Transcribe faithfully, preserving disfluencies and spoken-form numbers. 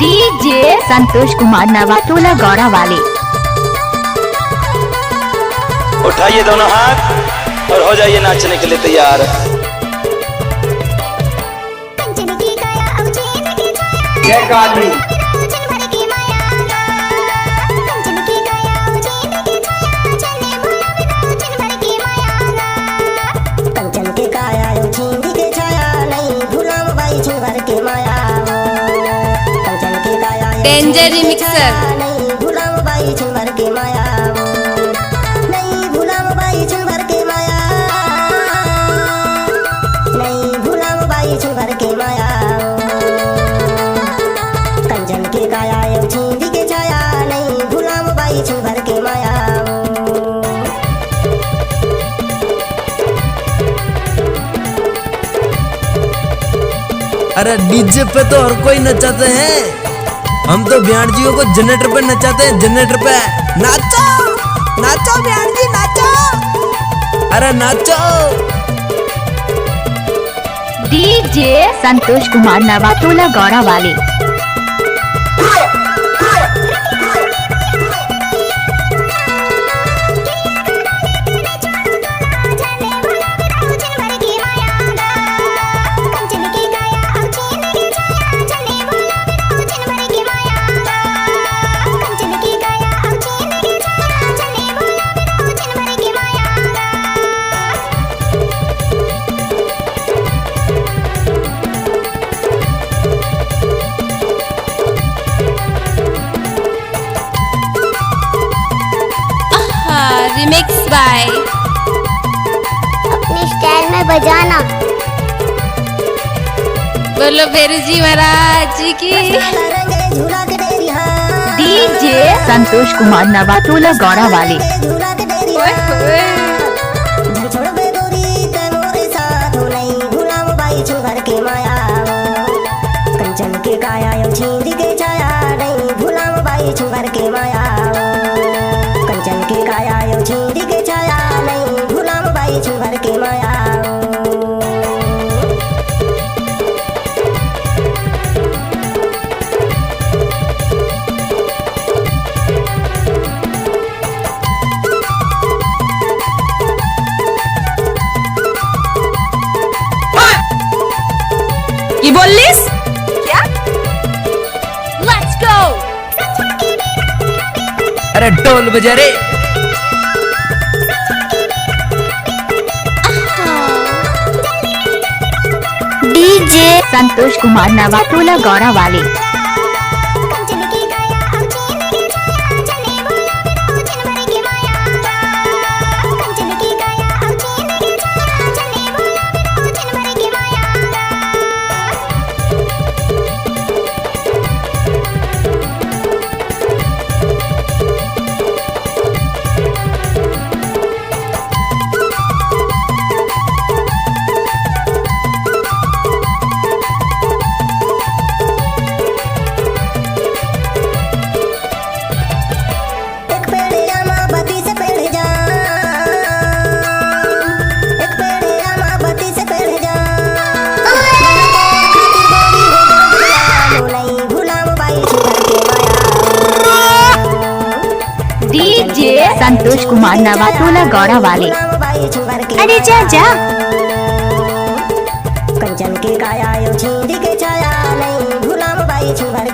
DJ Santosh Kumar नवा टोला गौरा वाले। उठाइए दोनों हाथ और हो जाइए नाचने के लिए तैयार। जय काली। कंचन के काया अउ छींद के छाया, नइ भुलाम बाई छिन भर के माया। कंचन के काया अउ डेंजर छींद के रिमिक्सर। छाया, नइ भुलाम बाई छिन भर के माया। नइ भुलाम बाई छिन भर के माया। नइ भुलाम बाई छिन भर के माया। कंचन के काया अउ छींद के छाया, नइ भुलाम बाई छिन भर के माया। अरे डीजे पे तो हर कोई नचाते हैं, हम तो ब्याण जी को जनरेटर पे नचाते हैं, जनरेटर पे। नाचो, नाचो ब्याण जी, नाचो, अरे नाचो। डीजे संतोष कुमार नवा टोला गौरा वाले। रिमिक्स बाय अपनी स्टाइल में बजाना। बोलो भेरू जी महाराज जी की। डीजे संतोष कुमार नवा टोला गौरा वाले। ओए होए। कंचन के काया अउ छींद के छाया, नइ भुलाम बाई छिन भर के माया। कंचन के काया अउ छींद के छाया, नइ भुलाम बाई छिन भर के माया। की बोलिस? क्या? Let's go। अरे ढोल बजा रे। डीजे संतोष कुमार नवा टोला गौरा वाले। एक पेड़ आमा बत्तीस पेड़ जाम, एक पेड़ आमा बत्तीस पेड़ जाम। नहीं भुलाम बाई छिन भर के माया। डीजे संतोष कुमार नवा टोला गौरा वाले। अरे जा, जा। कंचन के काया अउ छींद के छाया, नइ भुलाम बाई छिन भर